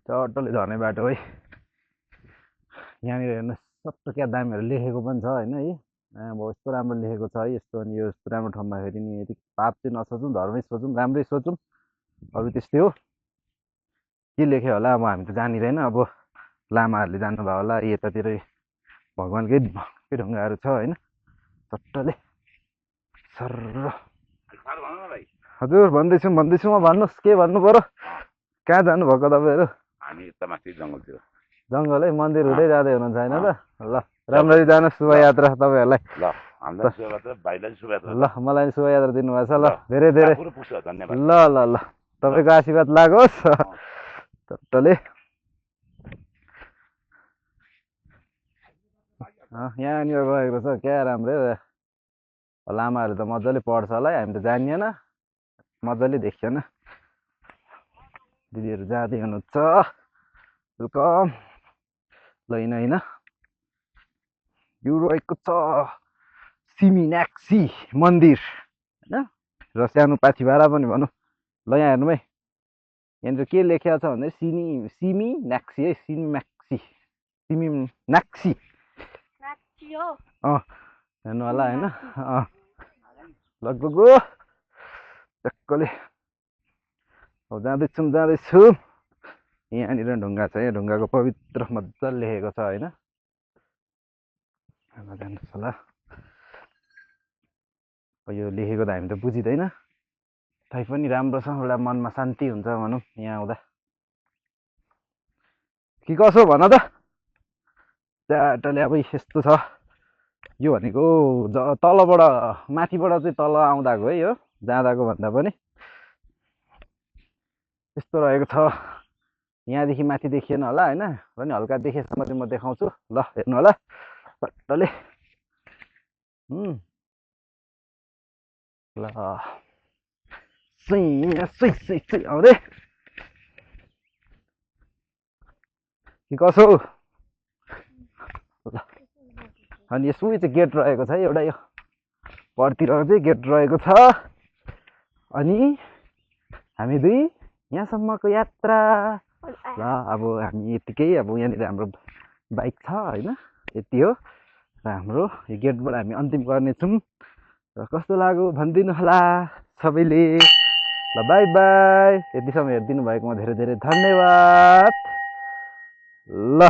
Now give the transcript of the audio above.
Totally झर्ने बाटो है। यहाँनिर हेर्नुहोस् सबै क्या दामहरू लेखेको पनि छ होइन है। अब यस्तो राम्रो लेखेको छ है यस्तो, अनि यो यस्तो राम्रो ठाउँमा फेरि नि यति पाप चाहिँ नसोचौँ, धर्मै सोचौँ, राम्रै सोचौँ। अरू त्यस्तै हो, के लेख्यो होला अब हामी त जानिँदैन। अब लामाहरूले जान्नुभयो होला, यतातिर भगवान्कै ढुङ्गाहरू छ होइन चट्टले सर। हजुर भन्दैछु म, भन्नुहोस् के भन्नु पर्यो, कहाँ जानुभएको तपाईँहरू? हामी त माथि जङ्गलतिर। जङ्गल है, मन्दिर हुँदै जाँदै हुनुहुन्छ होइन त? ल राम्ररी जानुहोस्, शुभयात्रा तपाईँहरूलाई। ल हामीलाई शुभयात्रा, भाइलाई शुभयात्रा। ल मलाई नि शुभयात्रा दिनुभएको छ। ल धेरै धेरै धन्यवाद। ल ल ल तपाईँको आशीर्वाद लागोस् टोटले। यहाँनिर रहेको छ क्या राम्रै लामाहरू त मजाले पढ्छ होला है, हामी त जानिएन, मजाले देखिएन। दिदीहरू जाँदै हुनुहुन्छ, वेलकम। ल होइन यो रहेको छ सिमिनाक्सी मन्दिर होइन, र सानो पाथिभारा पनि भनौँ। ल यहाँ हेर्नु है, यहाँनिर के लेखेको छ भन्दा सिमिनाक्सी है, सिमिनाक्सी हेर्नु होला होइन। लगभग टक्कले अब जाँदैछु। यहाँनिर ढुङ्गा छ, यहाँ ढुङ्गाको पवित्र मजाले लेखेको छ होइन। जानुहोस् होला, यो लेखेको त हामी त बुझिँदैन, तैपनि राम्रो छ, एउटा मनमा शान्ति हुन्छ भनौँ यहाँ आउँदा। के कसो भन त चाटले। अब यस्तो छ यो भनेको, तलबाट माथिबाट चाहिँ तल आउँदाको है, यो जाँदाको भन्दा पनि यस्तो रहेको छ। यहाँदेखि माथि देखिएन होला होइन, र नि हल्का देखेसम्म चाहिँ म देखाउँछु। ल हेर्नु होला टल्टले। ल आउँदै के कसो। ल अनि यसो चाहिँ गेट रहेको छ है एउटा, यो परतिर चाहिँ गेट रहेको छ। अनि हामी दुई यहाँसम्मको यात्रा। ल अब हामी यतिकै, अब यहाँनिर हाम्रो बाइक छ होइन, यति हो। र हाम्रो यो गेटबाट हामी अन्तिम गर्नेछौँ। र कस्तो लाग्यो भनिदिनु होला सबैले। ल बाई बाई, यतिसम्म हेरिदिनु भएकोमा धेरै धेरै धन्यवाद। ल